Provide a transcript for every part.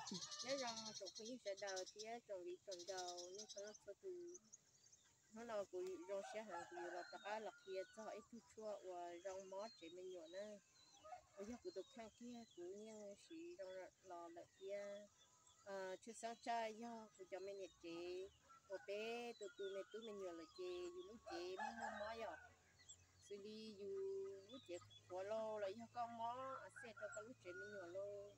Nyob zoo tsoom phooj ywg sawv daws thiab tsoom viv tsoom ncaus nej txhua leej txhua tus. Hnub no kuv zoo siab heev kuv yuav los rov qab los qhia txog ib tug tshuaj uas zoo mob tsev me nyuam na, uas yog kuv tus kheej kiag kuv yeej siv zoo los lawm thiab. Tshwj xeeb tshaj yog kuv cov me niam tsev uas peb tus tus me tub me nyuam lawm ces yus lub cev muaj muaj mob yom, xws li yus lub cev qhuav lauj los yog koj mob xej rau koj lub tsev me nyuam lauj,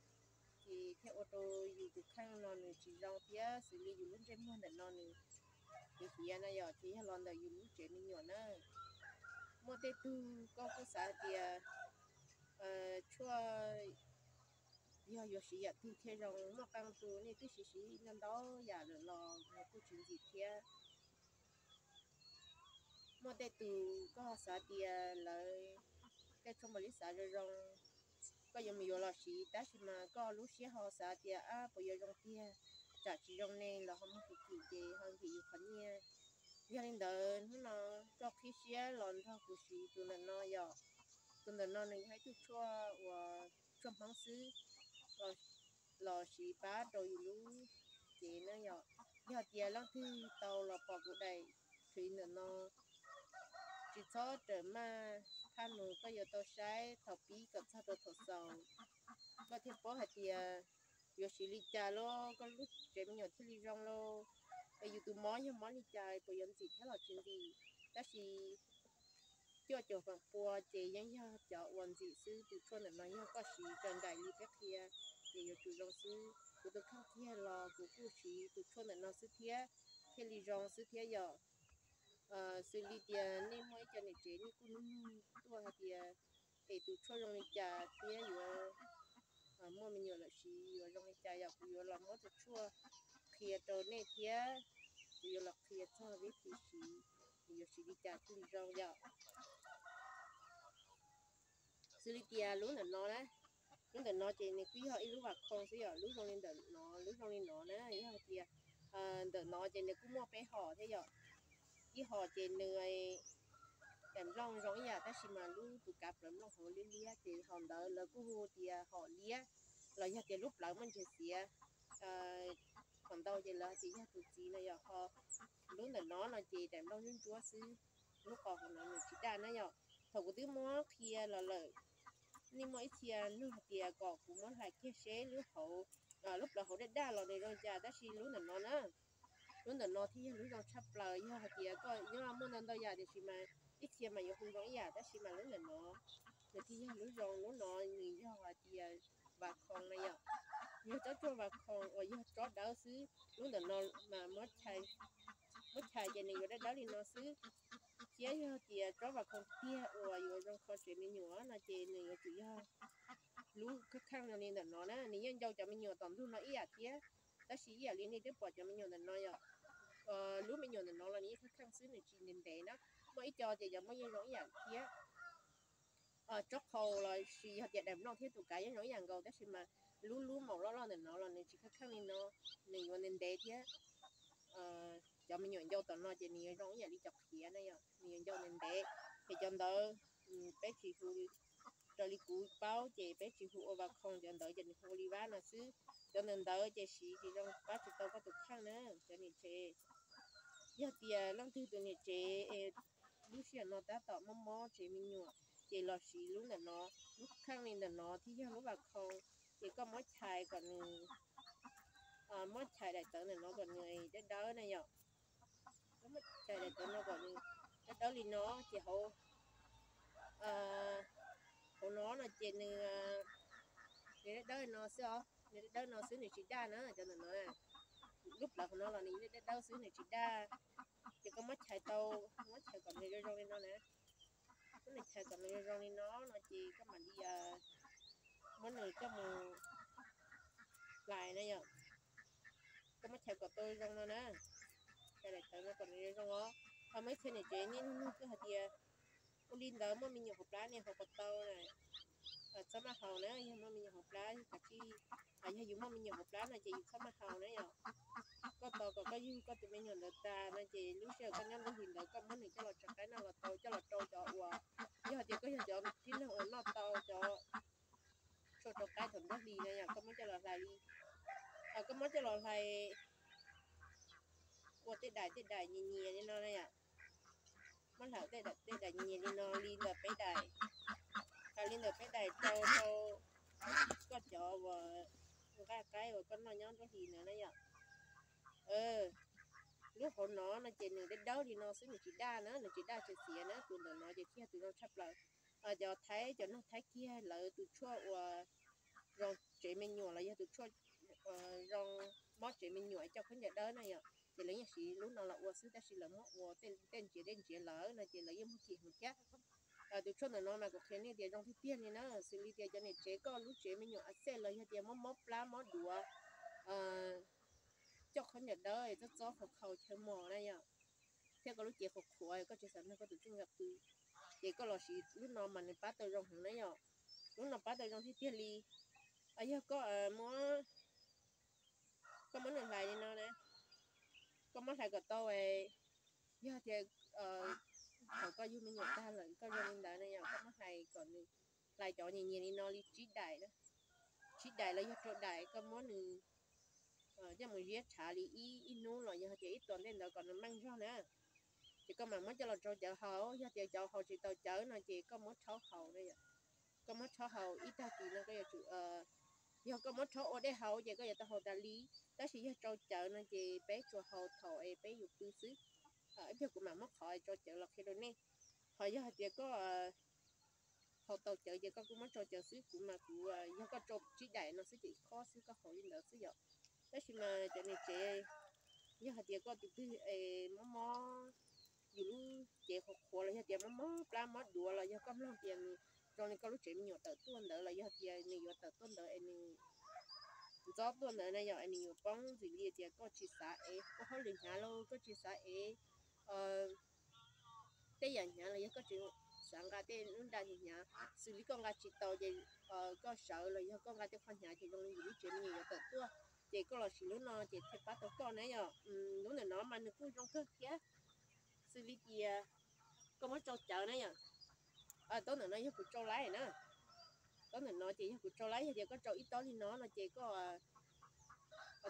ces thiaj ua rau yus tus kheej no nws tsis zoo thiab xws li yus lub ntsej muag ntawm no nws hiav hiav na yom, ces yog los ntawm yus lub tsev me nyuam na. Muaj tej tug koj kuj xav hais tias tshuaj yog yuav siv yam twg thiaj zoo, muaj qee tus nej twb siv siv ntau ntau yam lawm los nws kuj tsis ntxim thiab. Muaj tej tus koj xav tias lawv tej tshuaj npaum li xav zoo zoo, koj yuav mus yuav los siv tab sis mas koj lub siab ho xav tias ab puas yuav zoo tiag, tsam tsis zoo ne los ho muag kim kim ces ho nkim yus qhov nyiaj. Yog li ntawd hnub no koj qhib siab los nrog kuv siv tus ntawm no yom. Tus ntawm no nws yog ib tug tshuaj uas tshuaj Hmoob xwb, los siv pab rau yus lub cev na yom. Yog tias leej twg tau los pom kuv daim clip ntawm no, tsis txhob rawm maj, phaj mus koj yuav tau saib thaum pib kom txog rau thaum xaus, koj thiaj paub hais tias yuav siv li cas los koj lub tsev me nyuam thiaj li zoo lauj. Es yus tus mob yog mob li cas, puas yuav ntxim thiab los tsis ntxim, tab sis cuaj caum feem pua ces yeej yog cov uas ntxim xwb. Tus tshuaj ntawm no yog koj siv raws nraim li peb qhia ces yuav tsum zoo xwb. Kuv tus kheej kiag los kuv kuj siv tus tshuaj ntawm no xwb thiab, thiaj li zoo xwb thiab yom. Xws li tias nej muaj ib co niam tsev nej kuj nug nug tuaj hais tias es tus tshuaj zoo li cas thiab yuav muaj me nyuam lawm siv yuav zoo li cas yom, kuv yuav los muab tus tshuaj qhia rau nej thiab kuv yuav los qhia txog vib thi siv, yuav siv li cas thiaj li zoo yom. Xws li tias lub ntawm no na, lub ntawm no ces nws kuj yog ib lub vas khoo xwb yom, lub zoo li ntawm no, lub zoo li no na, yog hais tias ntawm no ces nws kuj muaj peb hom thiab yom. Ib hom ces nws daim nplooj zoo ib yam tab sis mas lub tus kav plawv nplooj hauv liab liab ces hom ntawd lawv kuj hu tias hom liab, los yog tias lub plawv muaj ntseg xiav. Thaum ntau ces lawv tias yog tus txiv no yom, ho lub ntawm no no ces daim nplooj ntsuab ntsuab xwb, lub qos hauv no nws tsis daj na yom. Thaum kuv twb muab qhia los lawm, nej muaj ib txhia nug hais tias kom kuv muab hlais kiag seb lub hauv, lub plawv hauv daj daj los nws zoo cas, tab sis lub ntawm no na, lub ntawm no thiaj yog lub zoo tshaj plaws. Yog hais tias koj nyob muaj ntau ntau yam tiam sis mas ib txhia mas yuav hu zoo ib yam, tab sis mas lub ntawm no nws thiaj yog lub zoo. Lub no nws yog hais tias vas khoo na yom, yog tsob tshuaj vas khoo uas yog tsob dawb xwb. Lub ntawm no mas muab chais ces nws yuav dawb dawb li no xwb. Thiab yog tias tsob vas khoo tiag uas yuav zoo kho tsev me nyuam no ces nws yuav tsum yog lub khab kheej zoo li ntawm no na. Nws yeej ncau cov me nyuam tom ntug no ib yam thiab, tab sis ib yam li nej twb pom cov me nyuam ntawm no yom, lub me nyuam ntawm no los nws yeej khab kheej xwb, nws tsis ntev ntev na. Muaj ib co ces cov muaj yeej zoo ib yam thiab. Tsob qhau los sis yog tias daim nplooj thiab tus kav yeej zoo ib yam nkaus, tab sis mas lub lub maum loj loj ntawm no los nws tsis khab kheej li no, nws yuav ntev ntev thiab. Cov me nyuam ncau tom no ces nws yuav zoo ib yam li cov qhiav na yom, nws yuav ncau ntev ntev. Ces cov ntawd peb tsis hu, raws li kuv paub ces peb tsis hu ua vas khoo, cov ntawd ces nws hu ua li vab no xwb. Cov ntawd ntawd ces siv tsis zoo, pab tsis tau koj tus kheej na cov niam tsev. Yog tias leej twg tus niam tsev es lub sij hawm no tab tom mob mob tsev me nyuam, ces los siv lub ntawm no, lub kheej li ntawm no thiaj yog lub vas khoo. Ces koj muab chais kom nws, muab chais daim tawv ntawm no kom nws dawb dawb na yom. Koj muab chais daim tawv no kom nws dawb dawb li no, ces hauv, hauv no no ces nws, nws dawb dawb no xwb os, nws dawb dawb no xwb nws tsis daj na. Cov ntawm no, lub plawv hauv no los nws dawb dawb xwb nws tsis daj. Ces koj muab chais tau, muab chais kom nws zoo zoo li no na. Muab nws chais kom nws zoo zoo li no no ces koj mam li muab nws coj mus hlais na yom. Koj muab chais kom tau zoo no na, chais daim tawv no kom nws zoo os. Ho muaj ib txhia niam tsev niaj hnub nug kuj hais tias ua li ntawd muaj me nyuam hauv plab ne haus puas tau na? Txhob maj haus na, yog muaj me nyuam hauv plab, kav tsij, yog yus muaj me nyuam hauv plab no ces yus txhob maj haus na yom. Koj tos kom koj yug koj tus me nyuam ntawd tas no ces lub sij hawm koj nyob ntawd hlis ntawd koj muab nws coj los tso qaib noj los tau, coj los rau cov uas, yog tias koj yog cov tib neeg uas noj tau cov tshuaj rau qaib thaum nruab hlis na yom, koj muab coj los hlais li Koj muab coj los hlais ua tej daim tej daim nyias nyias li no na yom. Muab hlais tej daim tej daim nyias nyias li no li ntawm peb daim, hlais li ntawm peb daim rau rau koj cov uas nqaij qaib uas koj noj nyob nruab hlis ntawd na yom. Lub hauv no no ces nws dawb dawb li no xwb, nws tsis daj na, nws tsis daj tsis xiav na, tus ntawm no ces thiaj tus zoo tshaj plaws. Cov Thaib, cov neeg Thaib kiag lawv tus tshuaj uas zoo tsev me nyuam los yog tus tshuaj zoo mob tsev me nyuam coj khaub ncaws dawb na yom, ces lawv yeej siv lub no los ua xwb, tab sis lawv muab ua tej ntsiav dej ntsiav lawm no ces lawv yeej muaj kim heev thiab. Tus tshuaj ntawm no mas kuv qhia nej tias zoo tiag tiag li na, xws li tias cov niam tsev koj lub tsev me nyuam a xej los yog tias mob mob plab mob duav, coj khaub ncaws dawb txob txob khaus khaus chaw mos na yom, thiab koj lub cev qhuav qhuav koj tsis xav nrog koj tus txij nkawm pw, ces koj los siv lub no mas nws pab tau zoo heev na yom. Lub no pab tau zoo tiag tiag li. Yog koj muab, koj muab nws hlais li no na, koj muab hlais kom tau, yog tias thaum koj yug me nyuam tag lawm koj zoo li ntawd na yom, koj muab hlais kom nws, hlais cov nyias nyias li no li tsib daim, tsib daim los yog rau daim, koj muab nws coj mus ziab tshav li ib ib hnub los yog tias ib tuas ntej ntawd kom nws meej zog na. Ces koj mam muab coj los tsau cawv haus, yog tias cov haus tsis tau cawv no ces koj muab rhaub haus na yom. Koj muab rhaub haus ib tag kis no koj yuav tsum, yog koj muab rhaub ua dej haus ces koj yuav tau haus tas li, tab sis yog tsau cawv no ces peb tsuas haus thaum es peb yuav pw xwb. Ib pliag kuv mam muab qhov tsau cawv los qhia rau nej. Ho yog hais tias koj haus tau cawv ces koj kuj muab tsau cawv xwb, kuv mas kuv yog koj tsau tsib daim no xwb ces ib khob xwb koj haus li ntawd xwb yom. Tab sis mas cov niam tsev, yog hais tias koj tus twg es mob mob yus lub cev qhuav qhuav los yog tias mob mob plab mob duav los yog koj mloog tias nws zoo li koj lub tsev me nyuam tawm tuaj ntawd los yog tias nws yuav tawm tuaj ntawd es nws ntxob tuaj ntawd na yom, es nws yuav poob ntxim li tias koj tsis xav ev koj hauj lwm hnyav los koj tsis xav ev tej yam hnyav los yog koj tsis xav nqa tej lub nra hnyav, xws li koj nqa tsis tau ces koj sawv los yog koj nqa tej qhov hnyav ces zoo li yus lub tsev me nyuam yuav tawm tuaj, ces koj los siv lub no ces thiaj pab tau koj na yom. Lub ntawm no mas nws kuj zoo kawg thiab, xws li tias koj muab tsau cawv na yom. Taub ntawm no yog kuv tsau laib na, taub ntawm no ces yog kuv tsau laib, yog tias koj tsau ib taub li no no ces koj,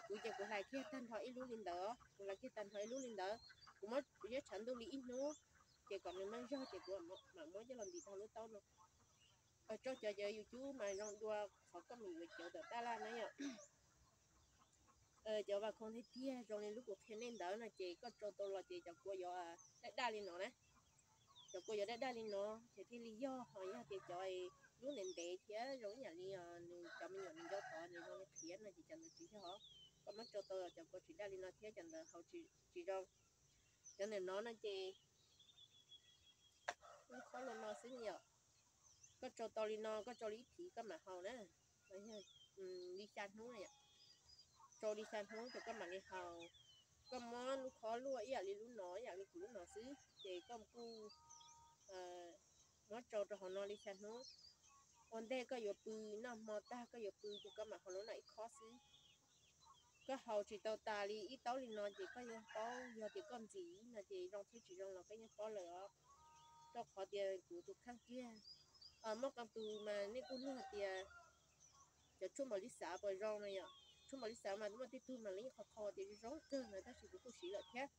kuv ces kuv hlais kiag tag nrho ib lub li ntawd, kuv hlais kiag tag nrho ib lub li ntawd, kuv muab ziab tshav ntuj li ib hnub, ces kom nws meej zog ces kuv mam muab coj los ntim tau lub taub no. Tsau cawv ces yus cub mas zoo dua qhov koj mus yuav cawv tom taj laj na yom. Cov vas khoom tiag tiag zoo li lub kuv qhia nej ntawd no ces koj tsau tau los ces cov kua yuav daj daj li no na. Cov kua yuav daj daj li no ces thiaj li yog, ho yog tias cov lub ntev ntev thiab zoo ib yam li nws cov me nyuam nws nco tod nws zoo li qhiav no ces cov ntawd tsis yog. Koj muab tsau tau cov kua tsis daj li no thiab cov ntawd haus tsis zoo. Cov ntawm no no ces lub khob no no xwb yom. Koj tsau tau li no koj tsau li ib thiv koj mam haus na, li xya hnub na yom. Tsau li xya hnub ces koj mam li haus. Koj muab lub khob luaj ib yam li lub no ib yam li kuv lub no xwb ces koj kuj muab tsau rau hauv no li xya hnub. Ua ntej koj yuav pw, noj hmo tag koj yuav pw ces koj mam haus lub no ib khob xwb. Koj haus tsis tau tas li ib taub li no ces koj yeej paub, yog tias koj ntxim no ces zoo thiab tsis zoo los koj yeej paub lawm os. Rau qhov tias kuv tus kheej kiag, muaj qee tus mas nej kuj nug hais tias cov tshuaj npaum li xav puas zoo no yom. Tshuaj npaum li xav mas muaj tej tug mas lawv yeej qhov qhov tias zoo kawg no tab sis kuv kuj siv lawm thiab.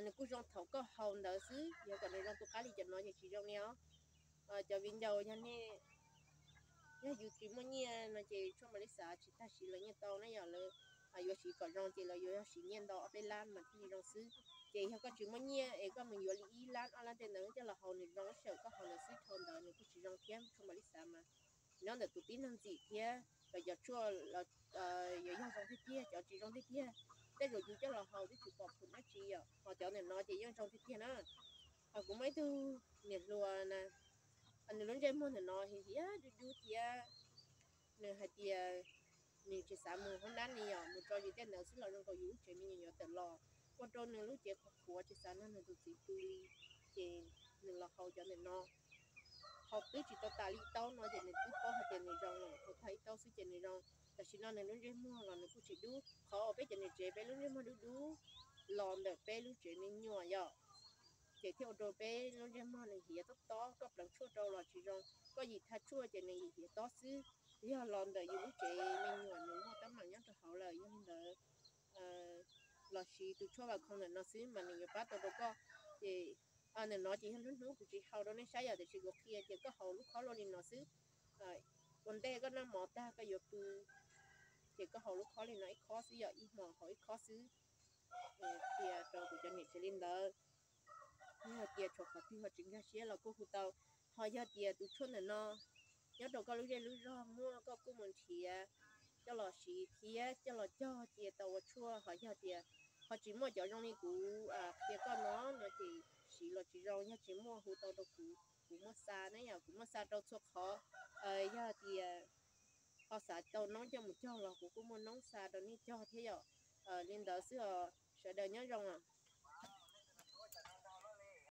Nws kuj zoo thaum koj haus ntawd xwb, yog kom nws zoo tu qab li cov no ces tsis zoo li os. Cov viv ncaus yog nej, yog yus tsis muaj nyiaj no ces tshuaj npaum li xav tsis tag siv los yeej tau na yom. Lawv yuav siv kom zoo ces lawv yuav siv nyiaj ntau ob peb lab mas thiaj li zoo xwb. Ces yog koj tsis muaj nyiaj es koj mus yuav li ib lab ob lab tej ntawd coj los haus nws zoo xyaum koj haus ntawd xwb, dhau ntawd nws kuj tsis zoo thiab. Tshuaj npaum li xav mas nyob ntawm tus tib neeg ntxim thiab, cov tshuaj yuav yog zoo tiag tiag, cov tsis zoo tiag tiag tej zaum yus coj los haus twb tsis pom phum dab tsi yom. Ho cov ntawm no ces yeej zoo tiag tiag na. Ho kuv muaj ib tug niam hluas na, nws lub ntsej muag ntawm no hiav hiav dub dub thiab, nws hais tias nws tsis xav mus hoob nab ni yom, mus tso zis tej ntawd xwb los zoo nkaus yus lub tsev me nyuam yuav tawm los, ua rau nws lub cev qhuav qhuav tsis xav nrog nws tus txiv pw li. Ces nws los haus cov ntawm no, haus twb tsis tau tas li ib taub no ces nws twb paub hais tias nws zoo lawm, haus tag ib taub xwb ces nws zoo. Tam sim no nws lub ntsej muag los nws kuj tsis dub, qhov uas peb cov niam tsev peb lub ntsej muag dub dub los ntawm peb lub tsev me nyuam yom, ces thiaj ua rau peb lub ntsej muag nws hiav tob tob, koj pleev tshuaj rau los tsis zoo, koj yim thaj tshuaj ces nws yim hiav tob xwb. Yog los ntawm yus lub tsev me nyuam nws muaj los siv tus tshuaj Vas Khoo ntawm no xwb mas nws yuav pab tau rau koj. Ces ntawm no ces yog hnub hnub kuv tsis hau rau nej saib yom, tiam sis kuv qhia tias koj haus lub khob luaj li no xwb. Ua ntej koj noj mov tag koj yuav pw, ces koj haus lub khob li no ib khob xwb yom, ib hmos haus ib khob xwb. Qhia rau kuv cov niam tsev li ntawd. Yog hais tias tshuav qhov twg ho tsis nkag siab los kuj hu tau. Ho yog tias tus tshuaj ntawm no nyob rau koj lub zej lub zog muaj, koj kuj mus nrhiav coj los siv thiab coj los cog cia tau ua tshuaj. Ho yog tias ho tsis muaj cov zoo li kuv qhia koj no no ces siv los tsis zoo. Yog tsis muaj hu tau rau kuv, kuv muaj xa ne yom, kuv muaj xa rau txhua qhov. Yog tias ho xav tau noob coj mus cog los kuv kuj muaj noob xa rau nej cog thiab yom. Li ntawd xwb os, sawv daws nyob zoo.